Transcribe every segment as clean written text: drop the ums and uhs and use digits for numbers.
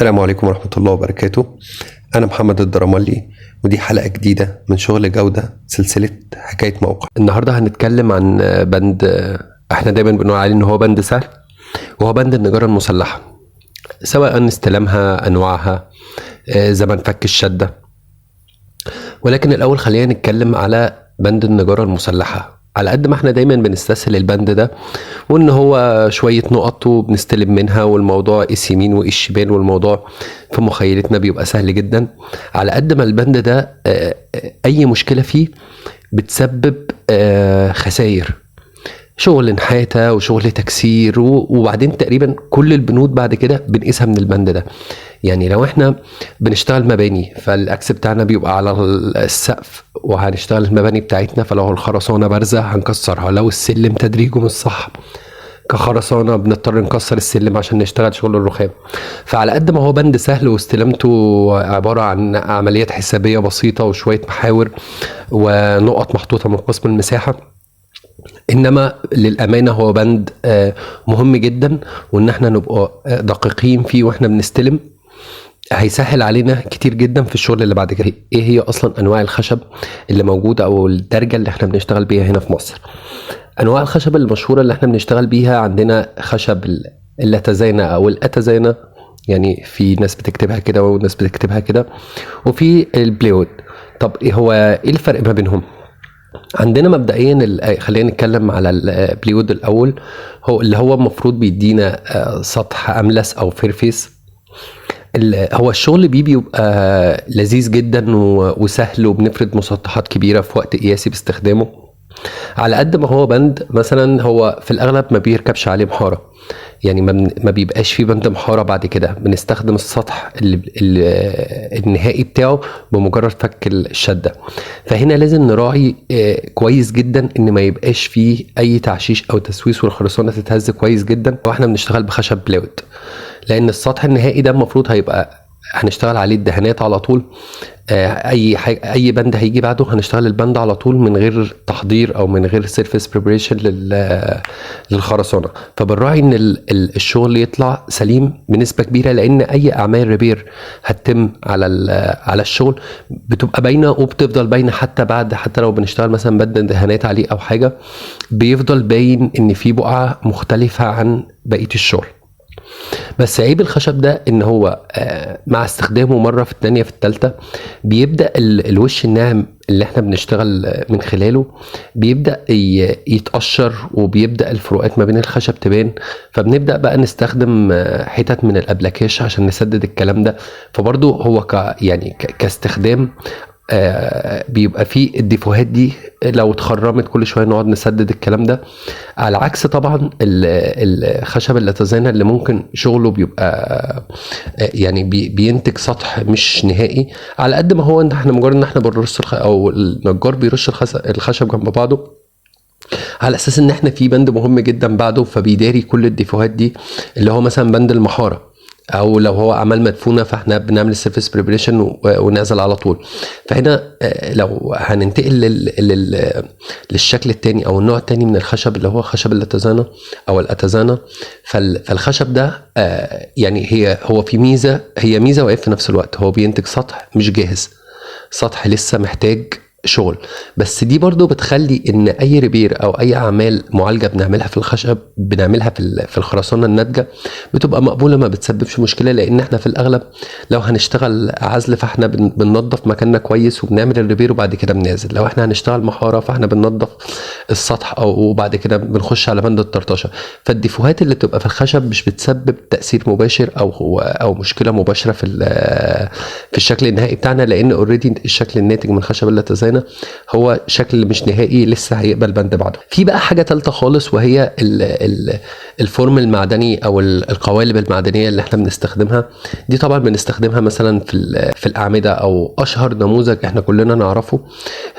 السلام عليكم ورحمة الله وبركاته. أنا محمد الدرمالي، ودي حلقة جديدة من شغل جودة، سلسلة حكاية موقع. النهاردة هنتكلم عن بند احنا دايما بنقول عليه إن هو بند سهل، وهو بند النجارة المسلحة، سواء استلامها، أنواعها، زمن فك الشدة. ولكن الأول خلينا نتكلم على بند النجارة المسلحة. على قد ما احنا دايما بنستسهل البند ده، وان هو شوية نقط وبنستلم منها، والموضوع قيس يمين وقيس شمال، والموضوع في مخيلتنا بيبقى سهل جدا، على قد ما البند ده اي مشكلة فيه بتسبب خسائر، شغل نحاتة وشغل تكسير، وبعدين تقريبا كل البنود بعد كده بنقيسها من البند ده. يعني لو احنا بنشتغل مباني فالاكس بتاعنا بيبقى على السقف، وهنشتغل المباني بتاعتنا، فلو الخرسانة بارزة هنكسرها، لو السلم تدريجه مش صح كخرسانة بنضطر نكسر السلم عشان نشتغل شغل الرخام. فعلى قد ما هو بند سهل واستلامته عبارة عن عمليات حسابية بسيطة وشوية محاور ونقط محطوطة من قسم المساحة، إنما للأمانة هو بند مهم جدا، وإن احنا نبقى دقيقين فيه وإحنا بنستلم هيسهل علينا كتير جدا في الشغل اللي بعد كده. ايه هي اصلا انواع الخشب اللي موجودة او الدرجة اللي احنا بنشتغل بيها هنا في مصر؟ انواع الخشب المشهورة اللي احنا بنشتغل بيها، عندنا خشب اللاتزانة او الاتزانة، يعني في ناس بتكتبها كده وناس بتكتبها كده، وفي ال plywood. طب ايه الفرق ما بينهم؟ عندنا مبدئيا خلينا نتكلم على ال plywood الاول، هو اللي هو المفروض بيدينا سطح املس او fair face. هو الشغل بيه بيبقى لذيذ جدا وسهل، وبنفرد مسطحات كبيرة في وقت قياسي باستخدامه. على قد ما هو بند مثلا هو في الأغلب ما بيركبش عليه محارة، يعني ما بيبقاش فيه بند محارة بعد كده، بنستخدم السطح النهائي بتاعه بمجرد فك الشدة. فهنا لازم نراعي كويس جدا ان ما يبقاش فيه اي تعشيش او تسويس، والخرسانة تتهز كويس جدا واحنا بنشتغل بخشب plywood، لان السطح النهائي ده المفروض هيبقى هنشتغل عليه الدهانات على طول. اي حاجة، اي بند هيجي بعده هنشتغل البند على طول من غير تحضير او من غير surface preparation للخرسانه. فبنراعي ان الشغل يطلع سليم بنسبة كبيرة، لان اي اعمال repair هتتم على الشغل بتبقى باينة، وبتفضل باينة حتى بعد، حتى لو بنشتغل مثلا بند دهانات عليه او حاجة، بيفضل باين ان في بقعة مختلفة عن بقية الشغل. بس عيب الخشب ده ان هو مع استخدامه مرة في التانية في التالتة بيبدأ الوش الناعم اللي احنا بنشتغل من خلاله بيبدأ يتقشر، وبيبدأ الفروقات ما بين الخشب تبان. فبنبدأ بقى نستخدم حتت من الأبلكاش عشان نسدد الكلام ده. فبرضو هو كاستخدام بيبقى فيه الديفوهات دي لو اتخرمت كل شوية نقعد نسدد الكلام ده. على عكس طبعا الخشب اللاتزانة اللي ممكن شغله بيبقى يعني بينتج سطح مش نهائي. على قد ما هو ان احنا مجرد ان احنا بنرص او النجار بيرش الخشب جنب بعضه على اساس ان احنا في بند مهم جدا بعده، فبيداري كل الديفوهات دي اللي هو مثلا بند المحاره، او لو هو اعمال مدفونة فاحنا بنعمل surface preparation ونعزل على طول. فهنا لو هننتقل للشكل التاني او النوع التاني من الخشب اللي هو خشب اللاتزانه او الاتزانه، فالخشب ده يعني هي هو في ميزة، هي ميزة وعيب في نفس الوقت. هو بينتج سطح مش جاهز، سطح لسه محتاج شغل، بس دي برضو بتخلي ان اي repair او اي اعمال معالجة بنعملها في الخشب، بنعملها في الخرسانه الناتجة بتبقى مقبولة، ما بتسببش مشكلة، لان احنا في الاغلب لو هنشتغل عزل فاحنا بننظف مكاننا كويس وبنعمل ال repair وبعد كده بنعزل. لو احنا هنشتغل محاره فاحنا بننظف السطح وبعد كده بنخش على بند الطرطشه. فالديفوهات اللي بتبقى في الخشب مش بتسبب تاثير مباشر او مشكلة مباشرة في الشكل النهائي بتاعنا، لان already الشكل الناتج من خشب اللاتزانه هو شكل مش نهائي لسه هيقبل بند بعده. في بقى حاجة تالتة خالص، وهي ال form المعدني او القوالب المعدنية اللي احنا بنستخدمها. دي طبعا بنستخدمها مثلا في الاعمدة، او اشهر نموذج احنا كلنا نعرفه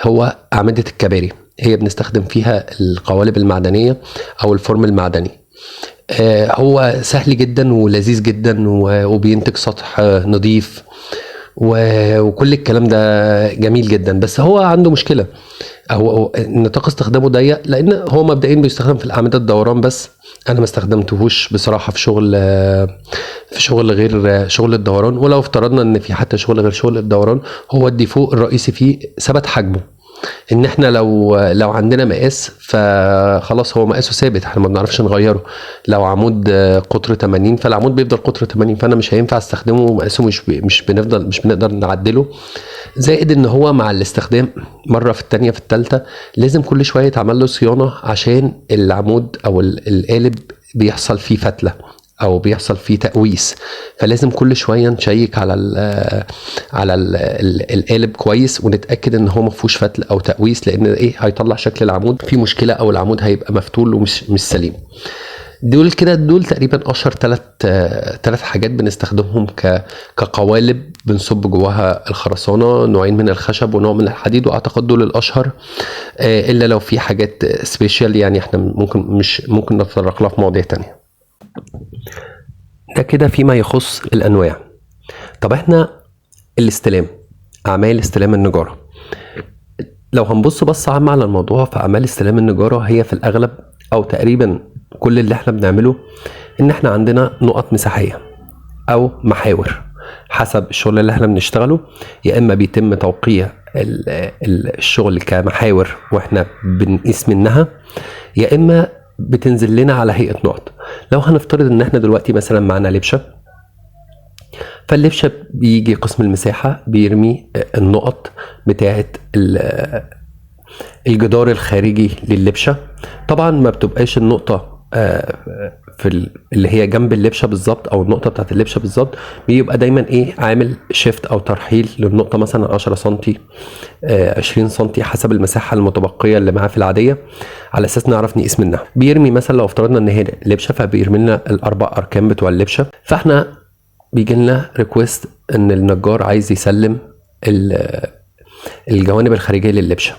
هو اعمدة الكباري، هي بنستخدم فيها القوالب المعدنية او ال form المعدني. هو سهل جدا ولذيذ جدا وبينتج سطح نظيف وكل الكلام ده جميل جدا. بس هو عنده مشكلة او نطاق استخدامه ضيق، لان هو مبدئيا بيستخدم في الاعمدة الدوران بس. انا ما استخدمتهوش بصراحة في شغل غير شغل الدوران، ولو افترضنا ان في حتى شغل غير شغل الدوران، هو ال défaut الرئيسي فيه ثبت حجمه، ان احنا لو عندنا مقاس فخلاص هو مقاسه ثابت، احنا ما بنعرفش نغيره. لو عمود قطر 80 فالعمود بيفضل قطر 80، فانا مش هينفع استخدمه، مقاسه مش بنقدر نعدله. زائد ان هو مع الاستخدام مرة في الثانية في الثالثة لازم كل شوية يتعمل له صيانة، عشان العمود او القالب بيحصل فيه فتله او بيحصل فيه تقويس، فلازم كل شوية نشيك على ال على ال القالب كويس ونتاكد ان هو ما فيهوش فتل او تقويس، لان ايه هيطلع شكل العمود فيه مشكلة، او العمود هيبقى مفتول ومش مش سليم. دول تقريبا اشهر ثلاث حاجات بنستخدمهم كقوالب بنصب جواها الخرسانه، نوعين من الخشب ونوع من الحديد، واعتقد دول الاشهر، الا لو في حاجات special يعني احنا ممكن نتطرق لها في مواضيع تانية. ده كده فيما يخص الانواع. طب احنا الاستلام، اعمال استلام النجاره، لو هنبص بصة عامة على الموضوع، فاعمال استلام النجاره هي في الاغلب او تقريبا كل اللي احنا بنعمله ان احنا عندنا نقط مساحيه او محاور حسب الشغل اللي احنا بنشتغله، يا اما بيتم توقيع الشغل كمحاور واحنا بنقيس منها، يا اما بتنزل لنا على هيئة نقط. لو هنفترض ان احنا دلوقتي مثلا معانا لبشه، فاللبشه بيجي قسم المساحة بيرمي النقط بتاعه الجدار الخارجي للبشه. طبعا ما بتبقاش النقطة في اللي هي جنب اللبشه بالظبط او النقطة بتاعت اللبشه بالظبط، بيبقى دايما ايه عامل شيفت او ترحيل للنقطة مثلا 10 سم 20 سم حسب المساحة المتبقية اللي معاه في العادية، على اساس نعرف نقيس منها. بيرمي مثلا لو افترضنا ان هي لبشه، فبيرمي لنا الاربع اركان بتوع اللبشه. فاحنا بيجي لنا request ان النجار عايز يسلم الجوانب الخارجية للبشه،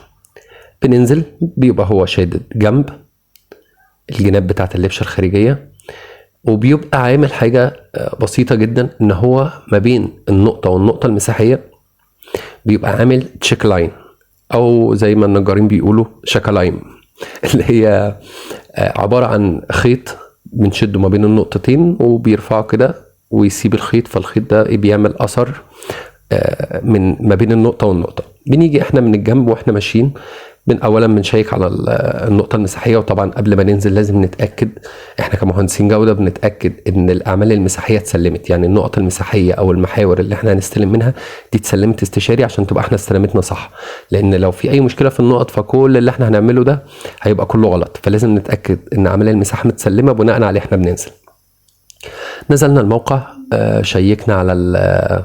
بننزل بيبقى هو شادد جنب الجناب بتاعت اللبشه الخارجية، وبيبقى عامل حاجة بسيطة جدا ان هو ما بين النقطة والنقطة المساحيه بيبقى عامل check line، او زي ما النجارين بيقولوا شكلاين، اللي هي عبارة عن خيط بنشده ما بين النقطتين وبيرفعه كده ويسيب الخيط، فالخيط ده بيعمل اثر من ما بين النقطة والنقطة. بنيجي احنا من الجنب واحنا ماشيين، اولا بنشيك على النقطة المساحيه، وطبعا قبل ما ننزل لازم نتاكد، احنا كمهندسين جوده بنتاكد ان الاعمال المساحيه اتسلمت، يعني النقط المساحيه او المحاور اللي احنا هنستلم منها دي اتسلمت استشاري عشان تبقى احنا استلمتنا صح، لان لو في اي مشكلة في النقط فكل اللي احنا هنعمله ده هيبقى كله غلط، فلازم نتاكد ان اعمال المساحة متسلمه بناء عليه احنا بننزل. نزلنا الموقع، شيكنا على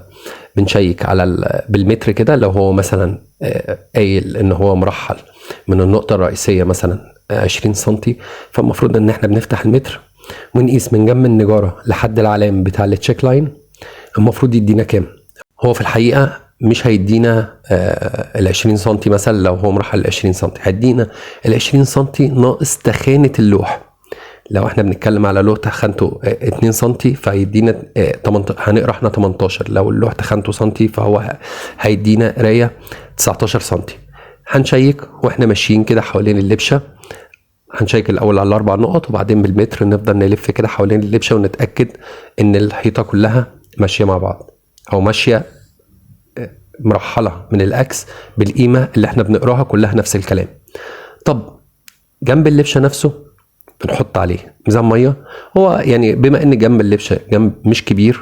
بنشيك على بالمتر كده، لو هو مثلا قايل ان هو مرحل من النقطة الرئيسية مثلا 20 سنتي، فالمفروض ان احنا بنفتح المتر ونقيس من جنب النجارة لحد العلام بتاع ال check line، المفروض يدينا كام. هو في الحقيقة مش هيدينا ال 20 سنتي مثلا، لو هو مرحل ال 20 سنتي هيدينا ال 20 سنتي ناقص تخانة اللوح. لو احنا بنتكلم على لوح تخانته 2 سنتي فهيدينا 18، هنقرا احنا 18، لو اللوح تخانته سنتي فهو هيدينا قرايه 19 سنتي. هنشيك واحنا ماشيين كده حوالين اللبشه، هنشيك الاول على الاربع نقط وبعدين بالمتر نفضل نلف كده حوالين اللبشه ونتاكد ان الحيطة كلها ماشية مع بعض، او ماشية مرحلة من الاكس بالقيمة اللي احنا بنقراها كلها نفس الكلام. طب جنب اللبشه نفسه بنحط عليه ميزان مية، هو يعني بما ان جنب اللبشه جنب مش كبير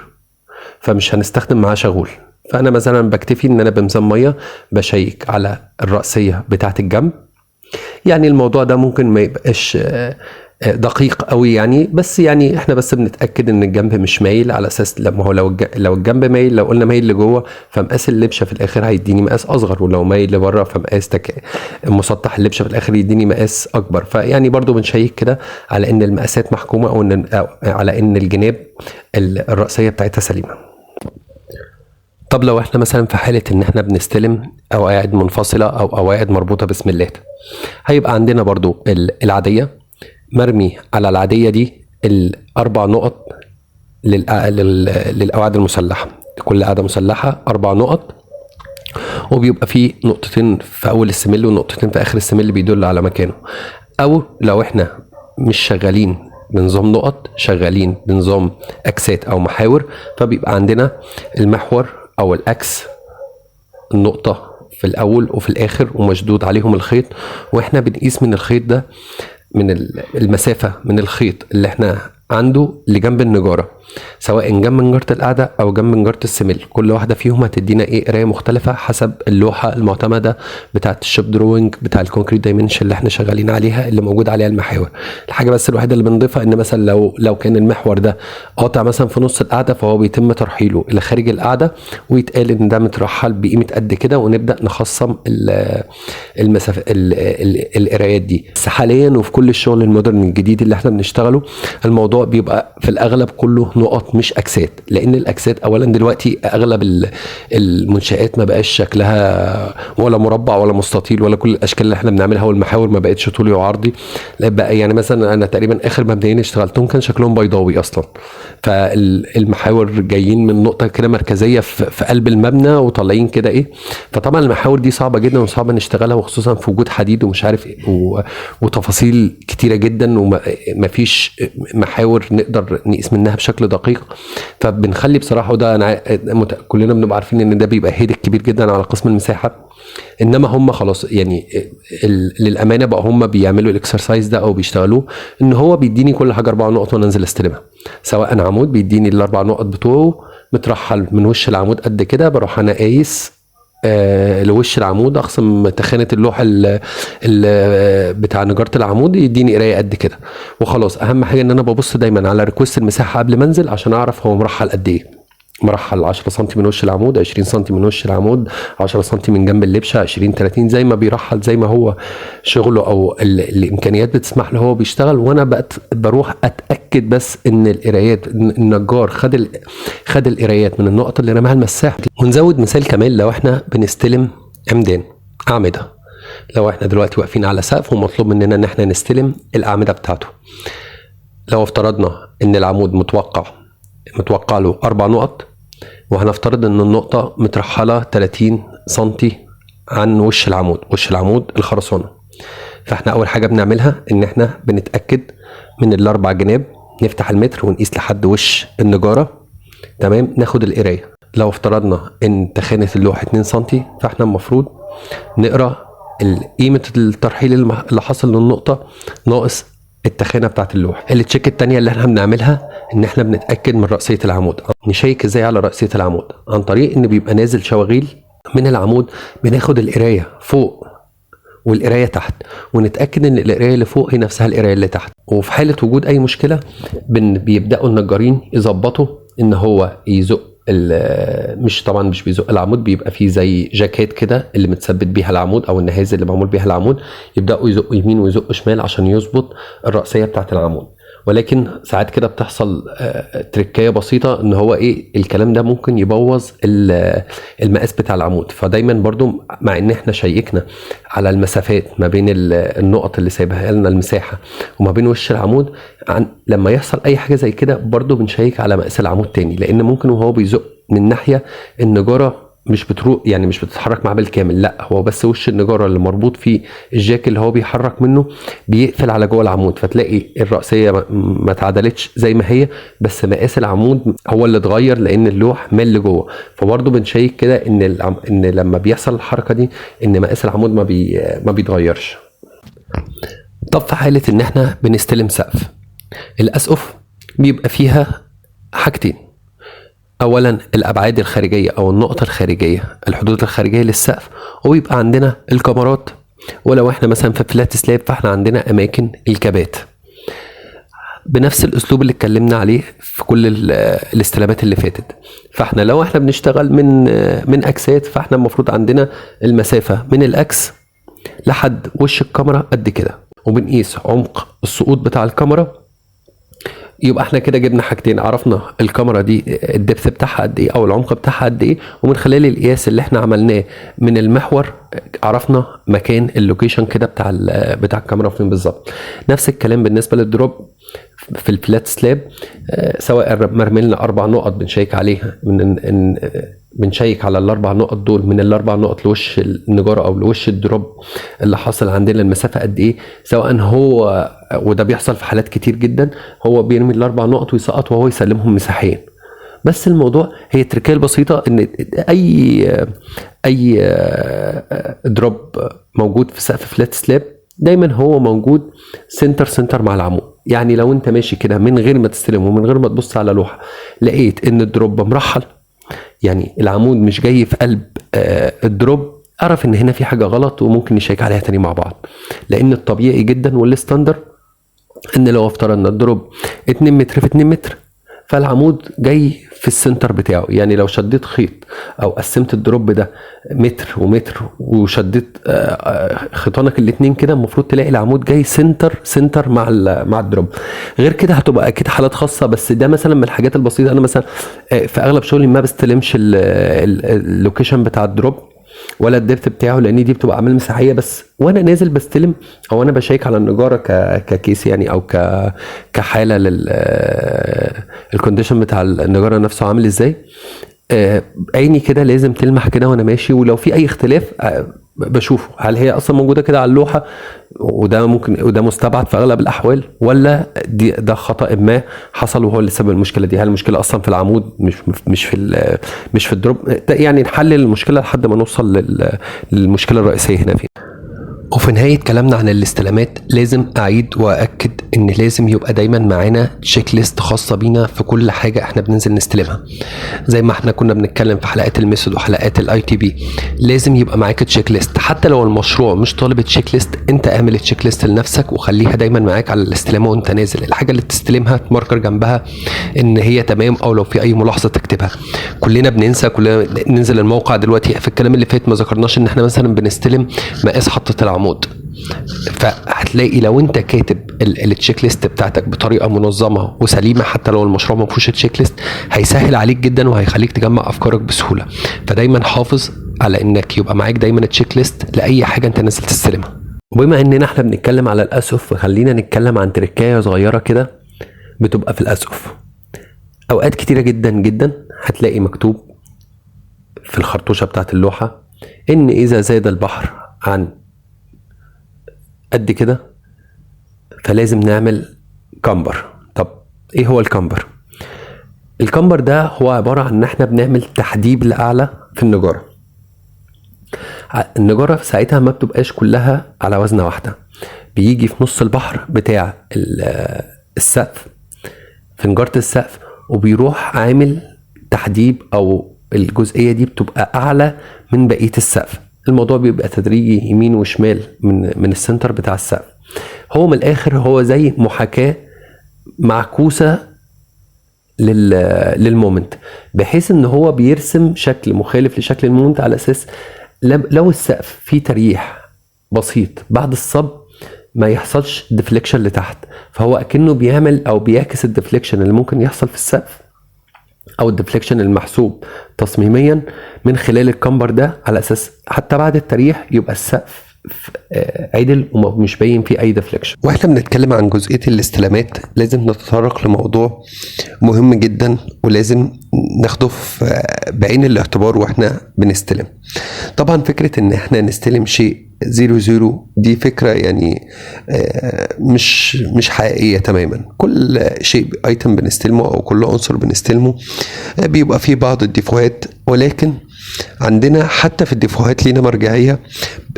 فمش هنستخدم معاه شغول، فانا مثلا بكتفي ان انا بميزان مية بشيك على الرأسية بتاعه الجنب. يعني الموضوع ده ممكن ما يبقاش دقيق قوي يعني، بس يعني احنا بس بنتاكد ان الجنب مش مايل، على اساس لما هو لو الجنب مايل، لو قلنا مايل لجوه فمقاس اللبشه في الاخر هيديني مقاس اصغر، ولو مايل لبره فمقاس مسطح اللبشه في الاخر يديني مقاس اكبر. فيعني برضو بنشيك كده على ان المقاسات محكومة، او ان على ان الجناب الرأسية بتاعتها سليمة. طب لو احنا مثلا في حاله ان احنا بنستلم قواعد منفصلة او قواعد مربوطة بسم الله، هيبقى عندنا برضو العادية، مرمي على العادية دي الأربع نقط للقواعد المسلحة، كل قاعدة مسلحة 4 نقط، وبيبقى فيه نقطتين في اول السمل ونقطتين في اخر السمل بيدل على مكانه. او لو احنا مش شغالين بنظام نقط، شغالين بنظام اكسات او محاور، فبيبقى عندنا المحور او ال X النقطة في الاول وفي الاخر ومشدود عليهم الخيط، واحنا بنقيس من الخيط ده، من المسافة من الخيط اللي احنا عنده لجنب النجارة، سواء جنب نجارة القاعدة او جنب نجارة السمل. كل واحدة فيهم هتدينا ايه قراية مختلفة حسب اللوحة المعتمدة بتاعة ال shop drawing بتاع ال concrete dimension اللي احنا شغالين عليها، اللي موجود عليها المحاور. الحاجة بس الوحيدة اللي بنضيفها ان مثلا لو كان المحور ده قاطع مثلا في نص القاعدة، فهو بيتم ترحيله الى خارج القاعدة ويتقال ان ده مترحل بقيمة قد كده، ونبدأ نخصم المسافة القرايات دي. بس حاليا وفي كل الشغل ال modern الجديد اللي احنا بنشتغله، الموضوع بيبقى في الاغلب كله نقط مش اكسات، لان الاكسات اولا دلوقتي اغلب المنشآت ما بقاش شكلها ولا مربع ولا مستطيل ولا كل الاشكال اللي احنا بنعملها، والمحاور ما بقتش طولي وعرضي. لا بقى، يعني مثلا انا تقريبا اخر مبنيين اشتغلتهم كان شكلهم بيضاوي اصلا، فالمحاور جايين من نقطة كده مركزية في قلب المبنى وطالعين كده ايه. فطبعا المحاور دي صعبة جدا وصعبة نشتغلها، وخصوصا في وجود حديد ومش عارف ايه وتفاصيل كتيرة جدا، ومفيش محاور نقدر نقيس منها بشكل دقيق. فبنخلي بصراحة، وده أنا كلنا بنبقى عارفين ان ده بيبقى headache كبير جدا على قسم المساحة، انما هم خلاص يعني للامانة بقى هم بيعملوا ال exercise ده او بيشتغلوه، ان هو بيديني كل حاجة 4 نقط وانا انزل استلمها. سواء عمود بيديني ال4 نقط بتوعه مترحل من وش العمود قد كده، بروح انا قايس لوش العمود، اخصم تخانه اللوح بتاع نجاره العمود، يديني قرايه قد كده وخلاص. اهم حاجة ان انا ببص دايما على request المساحة قبل ما انزل عشان اعرف هو مرحل قد ايه، مرحل 10 سم من وش العمود، 20 سم من وش العمود، 10 سم من جنب اللبشه، 20 30، زي ما بيرحل، زي ما هو شغله او الامكانيات بتسمح له هو بيشتغل. وانا بروح اتاكد بس ان القرايات، إن النجار خد القرايات من النقط اللي رماها المساح. ونزود مثال كمان، لو احنا بنستلم عمدان اعمدة، لو احنا دلوقتي واقفين على سقف ومطلوب مننا ان احنا نستلم الاعمدة بتاعته، لو افترضنا ان العمود متوقع له 4 نقط، وهنفترض ان النقطة مترحلة 30 سنتي عن وش العمود، وش العمود الخرسانة. فاحنا اول حاجة بنعملها ان احنا بنتأكد من ال4 جناب، نفتح المتر ونقيس لحد وش النجارة، تمام، ناخد القراية. لو افترضنا ان تخانة اللوح 2 سنتي، فاحنا المفروض نقرا قيمة الترحيل اللي حصل للنقطة ناقص التخانة بتاعت اللوح. ال check التانية اللي احنا بنعملها ان احنا بنتأكد من رأسية العمود. نشيك ازاي على رأسية العمود؟ عن طريق ان بيبقى نازل شواغيل من العمود، بناخد القراية فوق والقراية تحت، ونتأكد ان القراية اللي فوق هي نفسها القراية اللي تحت. وفي حالة وجود اي مشكلة بيبدأوا النجارين يظبطوا ان هو يزق مش طبعا مش بيزق العمود، بيبقى فيه زي جاكيت كده اللي متثبت بيها العمود او النهاز اللي معمول بيها العمود، يبداوا يزقوا يمين ويزقوا شمال عشان يظبط الرأسية بتاعت العمود. ولكن ساعات كده بتحصل تركايه بسيطة ان هو ايه الكلام ده ممكن يبوظ المقاس بتاع العمود. فدايما برضو مع ان احنا شيكنا على المسافات ما بين النقط اللي سايبها لنا المساحة وما بين وش العمود، لما يحصل اي حاجة زي كده برضو بنشيك على مقاس العمود تاني، لان ممكن وهو بيزق من ناحية النجاره مش بتروق، يعني مش بتتحرك معاه بالكامل، لا هو بس وش النجاره اللي مربوط فيه الجاك اللي هو بيحرك منه بيقفل على جوه العمود، فتلاقي الرأسية ما اتعدلتش زي ما هي، بس مقاس العمود هو اللي اتغير لان اللوح مال لجوه. فبرضه بنشيك كده ان لما بيحصل الحركة دي ان مقاس العمود ما بيتغيرش. طب في حاله ان احنا بنستلم سقف، الاسقف بيبقى فيها حاجتين، اولا الابعاد الخارجية او النقطة الخارجية، الحدود الخارجية للسقف، وبيبقى عندنا الكاميرات، ولو احنا مثلا في فلات سلاب فاحنا عندنا اماكن الكبات. بنفس الاسلوب اللي اتكلمنا عليه في كل الاستلامات اللي فاتت. فاحنا لو احنا بنشتغل من اكسات، فاحنا المفروض عندنا المسافة من الاكس لحد وش الكاميرا قد كده، وبنقيس عمق السقوط بتاع الكاميرا. يبقى احنا كده جبنا حاجتين، عرفنا الكاميرا دي الدبث بتاعها قد ايه او العمق بتاعها قد ايه، ومن خلال القياس اللي احنا عملناه من المحور عرفنا مكان ال location كده بتاع الكاميرا فين بالظبط. نفس الكلام بالنسبة لل drop. في ال flat slab، سواء مرملنا 4 نقط بنشيك عليها من بنشيك على ال4 نقط دول من ال4 نقط لوش النجاره او لوش ال drop اللي حاصل عندنا المسافة قد ايه، سواء هو، وده بيحصل في حالات كتير جدا، هو بيرمي ال4 نقط ويسقط وهو يسلمهم مساحيا. بس الموضوع هي التركية البسيطة ان اي drop موجود في سقف flat slab دايما هو موجود center center مع العمود. يعني لو انت ماشي كده من غير ما تستلم ومن غير ما تبص على لوحة لقيت ان ال drop مرحل، يعني العمود مش جاي في قلب ال drop، اعرف ان هنا في حاجة غلط وممكن نشيك عليها تاني مع بعض. لان الطبيعي جدا وال standard ان لو افترضنا ال drop 2 متر في 2 متر فالعمود جاي في ال center بتاعه. يعني لو شديت خيط او قسمت ال drop ده متر ومتر وشديت خيطانك الاتنين كده، المفروض تلاقي العمود جاي center center مع ال drop. غير كده هتبقى اكيد حالات خاصة، بس ده مثلا من الحاجات البسيطة. انا مثلا في اغلب شغلي ما بستلمش ال location بتاع ال drop ولا ال depth بتاعه، لان دي بتبقى اعمال مساحيه بس. وانا نازل بستلم او انا بشيك على النجاره ك case يعني، او كحاله لل ال condition بتاع النجاره نفسه عامل ازاي. عيني كده لازم تلمح كده وانا ماشي، ولو في اي اختلاف بشوفه، هل هي اصلا موجودة كده على اللوحة، وده ممكن وده مستبعد في اغلب الاحوال، ولا دي ده خطا ما حصل وهو اللي سبب المشكلة دي. هل المشكلة اصلا في العمود مش في ال drop؟ يعني نحلل المشكلة لحد ما نوصل للمشكلة الرئيسية هنا فين. وفي نهاية كلامنا عن الاستلامات لازم أعيد وأأكد إن لازم يبقى دايما معانا checklist خاصة بينا في كل حاجة إحنا بننزل نستلمها. زي ما إحنا كنا بنتكلم في حلقات ال method وحلقات ال ITP، لازم يبقى معاك checklist. حتى لو المشروع مش طالب checklist، أنت اعمل checklist لنفسك وخليها دايما معاك على الاستلامة وأنت نازل. الحاجة اللي بتستلمها تماركر جنبها إن هي تمام، أو لو في أي ملاحظة تكتبها. كلنا بننسى، كلنا ننزل الموقع دلوقتي. في الكلام اللي فات ما ذكرناش إن إحنا مثلا بنستلم مقاس حطة العمود، فهتلاقي لو انت كاتب ال checklist بتاعتك بطريقة منظمة وسليمه، حتى لو المشروع ما فيهوش checklist، هيسهل عليك جدا وهيخليك تجمع افكارك بسهولة. فدايما حافظ على انك يبقى معاك دايما checklist لاي حاجة انت نازل تستلمها. وبما اننا احنا بنتكلم على الاسقف، خلينا نتكلم عن تركايه صغيرة كده بتبقى في الاسقف. اوقات كتيرة جدا جدا هتلاقي مكتوب في الخرطوشه بتاعت اللوحة ان اذا زاد البحر عن قد كده فلازم نعمل camber. طب ايه هو ال camber؟ ال camber ده هو عبارة عن ان احنا بنعمل تحديب لأعلى في النجارة. النجارة في ساعتها ما بتبقاش كلها على وزنة واحدة، بيجي في نص البحر بتاع السقف في نجارة السقف وبيروح عامل تحديب، او الجزئية دي بتبقى اعلى من بقية السقف. الموضوع بيبقى تدريجي يمين وشمال من ال center بتاع السقف. هو من الاخر هو زي محاكاة معكوسة لل moment، بحيث ان هو بيرسم شكل مخالف لشكل ال moment، على اساس لو السقف فيه تريح بسيط بعد الصب ما يحصلش deflection لتحت، فهو اكنه بيعمل او بيعكس ال deflection اللي ممكن يحصل في السقف او ال deflection المحسوب تصميميا من خلال ال camber ده، على اساس حتى بعد التريح يبقى السقف عدل ومش باين فيه اي deflection. واحنا بنتكلم عن جزئية الاستلامات لازم نتطرق لموضوع مهم جدا ولازم ناخده بعين الاعتبار واحنا بنستلم. طبعا فكرة ان احنا نستلم شيء 0-0 دي فكرة يعني مش حقيقية تماما. كل شيء item بنستلمه او كل عنصر بنستلمه بيبقى فيه بعض الديفوهات، ولكن عندنا حتى في الديفوهات لينا مرجعية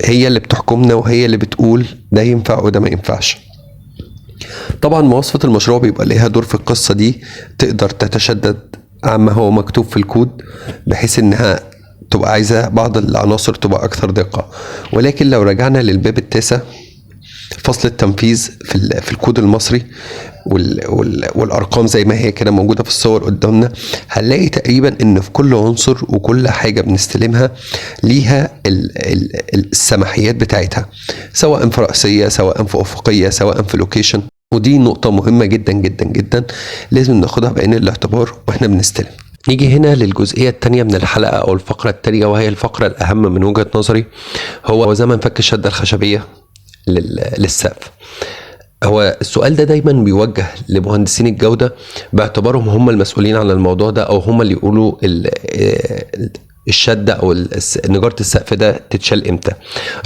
هي اللي بتحكمنا وهي اللي بتقول ده ينفع وده ما ينفعش. طبعا مواصفة المشروع بيبقى ليها دور في القصة دي، تقدر تتشدد عما هو مكتوب في الكود بحيث انها تبقى عايزة بعض العناصر تبقى أكثر دقة. ولكن لو رجعنا للباب التاسع فصل التنفيذ في الكود المصري والأرقام زي ما هي كده موجودة في الصور قدامنا، هنلاقي تقريبا إن في كل عنصر وكل حاجة بنستلمها ليها السماحيات بتاعتها، سواء في رأسية سواء في أفقية سواء في location. ودي نقطة مهمة جدا جدا جدا لازم ناخدها بعين الاعتبار واحنا بنستلم. نيجي هنا للجزئية التانية من الحلقة أو الفقرة التانية، وهي الفقرة الأهم من وجهة نظري، هو زمن فك الشدة الخشبية للسقف. هو السؤال ده دايما بيوجه لمهندسين الجودة باعتبارهم هم المسؤولين عن الموضوع ده، او هم اللي يقولوا الشدة او نجاره السقف ده تتشال امتى،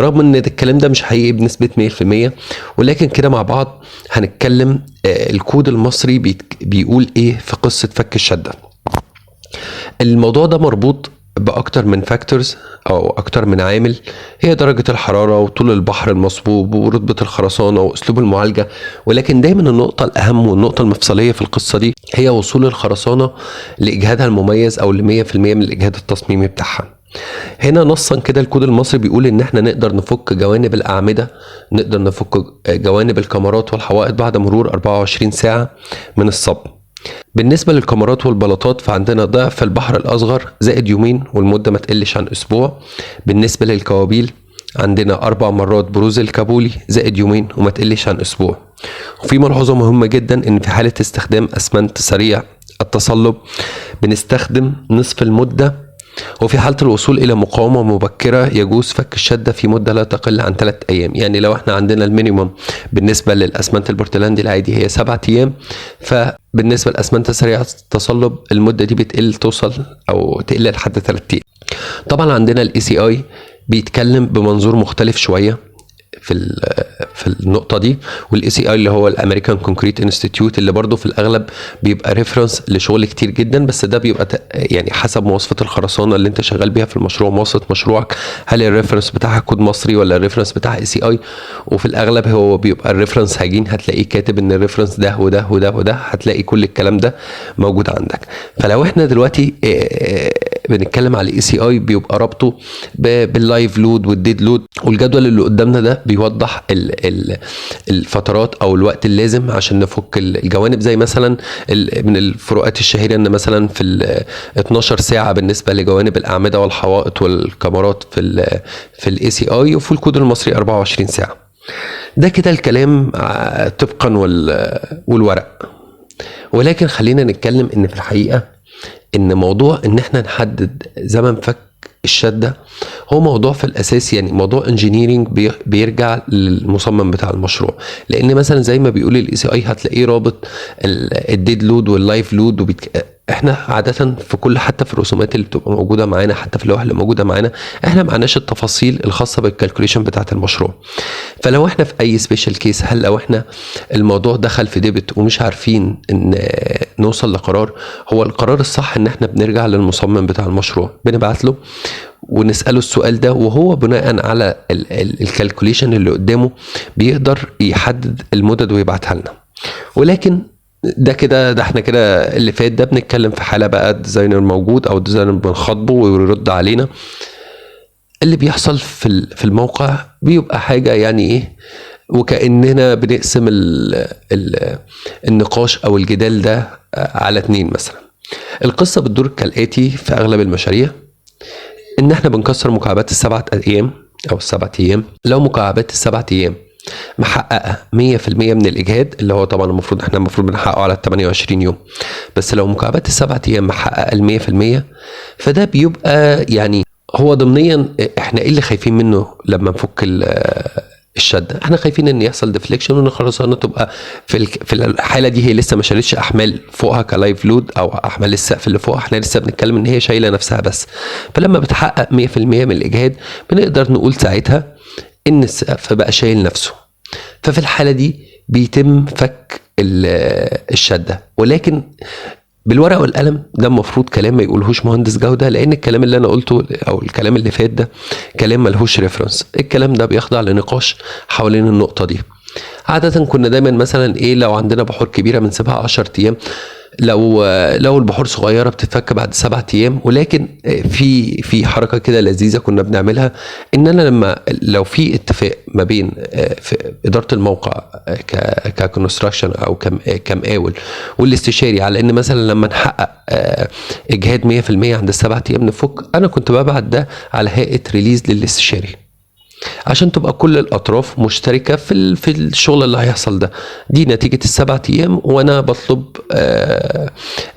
رغم ان الكلام ده مش حقيقي بنسبة 100%. ولكن كده مع بعض هنتكلم الكود المصري بيقول ايه في قصة فك الشدة. الموضوع ده مربوط باكتر من factors او اكتر من عامل، هي درجه الحرارة وطول البحر المصبوب ورتبه الخرسانه واسلوب المعالجة، ولكن دايما النقطة الاهم والنقطة المفصليه في القصة دي هي وصول الخرسانه لاجهادها المميز او ل 100% من الاجهاد التصميمي بتاعها. هنا نصا كده الكود المصري بيقول ان احنا نقدر نفك جوانب الاعمدة، نقدر نفك جوانب الكمرات والحوائط بعد مرور 24 ساعة من الصب. بالنسبة للكمرات والبلاطات فعندنا ضعف البحر الأصغر زائد يومين والمدة ما تقلش عن أسبوع. بالنسبة للكوابيل عندنا 4 مرات بروز الكابولي زائد يومين وما تقلش عن أسبوع. وفي ملحوظة مهمة جدا إن في حالة استخدام أسمنت سريع التصلب بنستخدم نصف المدة، وفي حالة الوصول إلى مقاومة مبكرة يجوز فك الشدة في مدة لا تقل عن 3 أيام. يعني لو احنا عندنا ال minimum بالنسبة للأسمنت البورتلاندي العادي هي 7 أيام، فبالنسبة للأسمنت سريع التصلب المدة دي بتقل توصل أو تقل لحد 3 أيام. طبعا عندنا ال ACI بيتكلم بمنظور مختلف شوية في النقطة دي، وال ACI اللي هو ال American Concrete Institute اللي برضه في الاغلب بيبقى reference لشغل كتير جدا، بس ده بيبقى يعني حسب مواصفات الخرسانه اللي انت شغال بيها في المشروع، مواصفه مشروعك، هل ال reference بتاعها كود مصري ولا ال reference بتاعها ACI. وفي الاغلب هو بيبقى ال reference هجين، هتلاقيه كاتب ان ال reference ده وده وده وده، هتلاقي كل الكلام ده موجود عندك. فلو احنا دلوقتي بنتكلم على ال ACI بيبقى ربطه بال live load وال dead load، والجدول اللي قدامنا ده بيوضح الفترات او الوقت اللازم عشان نفك الجوانب. زي مثلا من الفروقات الشهيرة ان مثلا في 12 ساعة بالنسبة لجوانب الاعمدة والحوائط والكمرات في ال ACI، وفي الكود المصري 24 ساعة. ده كده الكلام طبقا والورق. ولكن خلينا نتكلم ان في الحقيقة ان موضوع ان احنا نحدد زمن فك الشدة هو موضوع في الاساس يعني موضوع engineering بيرجع للمصمم بتاع المشروع، لان مثلا زي ما بيقول ال ACI هتلاقيه رابط ال dead load وال live load. احنا عادة في كل حتى في الرسومات اللي بتبقى موجودة معانا، حتى في اللوحة اللي موجودة معانا، احنا معناش التفاصيل الخاصة بال calculation بتاعه المشروع. فلو احنا في اي special case، هل لو احنا الموضوع دخل في debate ومش عارفين ان نوصل لقرار، هو القرار الصح ان احنا بنرجع للمصمم بتاع المشروع، بنبعت له ونساله السؤال ده، وهو بناء على ال calculation اللي قدامه بيقدر يحدد المدد ويبعتها لنا. ولكن ده كده، ده احنا كده اللي فات ده بنتكلم في حاله بقى ال designer موجود او ال designer بنخاطبه ويرد علينا. اللي بيحصل في الموقع بيبقى حاجة يعني ايه، وكاننا بنقسم ال النقاش او الجدال ده على 2 مثلا. القصة بتدور كالاتي في اغلب المشاريع، ان احنا بنكسر مكعبات ال7 ايام او ال7 ايام. لو مكعبات ال7 ايام محققة 100% من الاجهاد، اللي هو طبعا المفروض احنا بنحققه على 28 يوم، بس لو مكعبات ال7 ايام محققة ال 100% فده بيبقى يعني هو ضمنيا احنا ايه اللي خايفين منه لما نفك الشدة؟ احنا خايفين ان يحصل deflection وان الخرسانه تبقى في الحالة دي هي لسه ما شالتش احمال فوقها ك live load او احمال السقف اللي فوقها، احنا لسه بنتكلم ان هي شايله نفسها بس. فلما بتحقق 100% من الاجهاد بنقدر نقول ساعتها ان السقف بقى شايل نفسه، ففي الحالة دي بيتم فك الشدة. ولكن بالورقة والقلم ده المفروض كلام ما يقولهوش مهندس جوده، لان الكلام اللي انا قلته او الكلام اللي فات ده كلام ملهوش reference. الكلام ده بيخضع لنقاش حوالين النقطة دي. عادة كنا دايما مثلا ايه، لو عندنا بحور كبيرة بنسيبها 10 ايام، لو البحور صغيرة بتتفك بعد 7 ايام. ولكن في حركة كده لذيذة كنا بنعملها، ان انا لما لو في اتفاق ما بين في ادارة الموقع ك construction او كمقاول والاستشاري على ان مثلا لما نحقق اجهاد 100% عند ال7 ايام نفك، انا كنت ببعت ده على هيئة release للاستشاري عشان تبقى كل الاطراف مشتركة في الشغل اللي هيحصل ده. دي نتيجة ال7 ايام وانا بطلب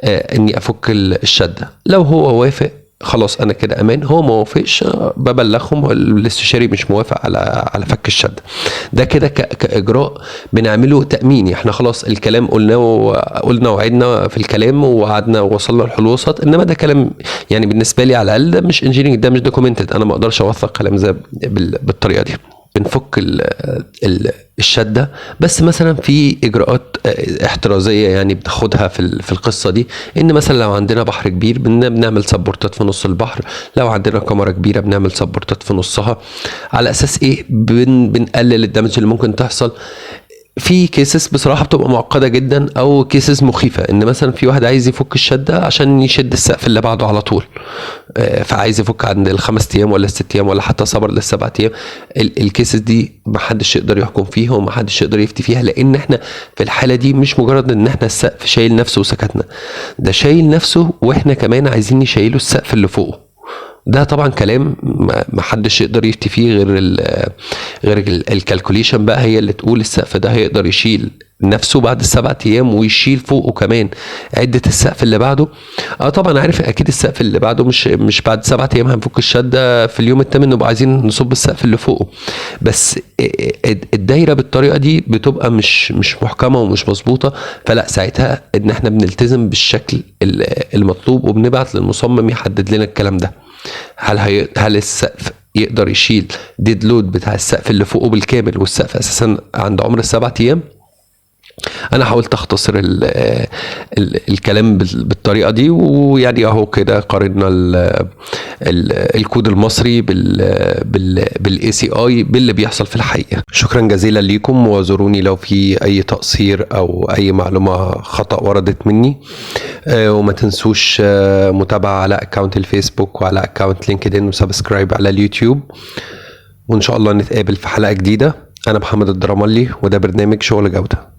اني افك الشدة. لو هو وافق خلاص انا كده امان. هو ما وافقش، ببلغهم الاستشاري مش موافق على فك الشد. ده كده كاجراء بنعمله تاميني. احنا خلاص الكلام قلناه وقلنا وعدنا في الكلام وقعدنا ووصلنا لحلول وسط، انما ده كلام يعني بالنسبة لي على الاقل ده مش engineering، ده مش documented، انا ما اقدرش اوثق كلام زي بالطريقة دي. بنفك الشدة، بس مثلا في اجراءات احترازيه يعني بناخدها في القصة دي، ان مثلا لو عندنا بحر كبير بنعمل support ات في نص البحر، لو عندنا كمره كبيرة بنعمل support ات في نصها، على اساس ايه؟ بنقلل ال damage اللي ممكن تحصل. في cases بصراحة بتبقى معقدة جدا او cases مخيفه، ان مثلا في واحد عايز يفك الشدة عشان يشد السقف اللي بعده على طول، فعايز يفك عند ال5 ايام ولا ال6 ايام ولا حتى صبر لل7 ايام. ال cases دي محدش يقدر يحكم فيها ومحدش يقدر يفتي فيها، لان احنا في الحالة دي مش مجرد ان احنا السقف شايل نفسه وسكتنا، ده شايل نفسه واحنا كمان عايزين نشيله السقف اللي فوقه. ده طبعا كلام ما حدش يقدر يفتي فيه غير ال calculation بقى، هي اللي تقول السقف ده هيقدر يشيل نفسه بعد ال7 ايام ويشيل فوقه كمان عدة السقف اللي بعده. طبعا عارف اكيد السقف اللي بعده مش بعد 7 ايام هنفك الشدة، في اليوم الثامن نبقى عايزين نصب السقف اللي فوقه، بس الدايرة بالطريقة دي بتبقى مش محكمة ومش مظبوطة. فلا ساعتها ان احنا بنلتزم بالشكل المطلوب وبنبعت للمصمم يحدد لنا الكلام ده، هل السقف يقدر يشيل dead load بتاع السقف اللي فوقه بالكامل، والسقف اساسا عند عمر ال7 ايام. انا حاولت اختصر الكلام بالطريقة دي، ويعني اهو كده قارنا الكود المصري بال ACI باللي بيحصل في الحقيقة. شكرا جزيلا ليكم، واعذروني لو في اي تقصير او اي معلومة خطا وردت مني، وما تنسوش متابعه على account الفيسبوك وعلى account LinkedIn و subscribe على اليوتيوب، وان شاء الله نتقابل في حلقة جديدة. انا محمد الدرملي وده برنامج شغل جوده.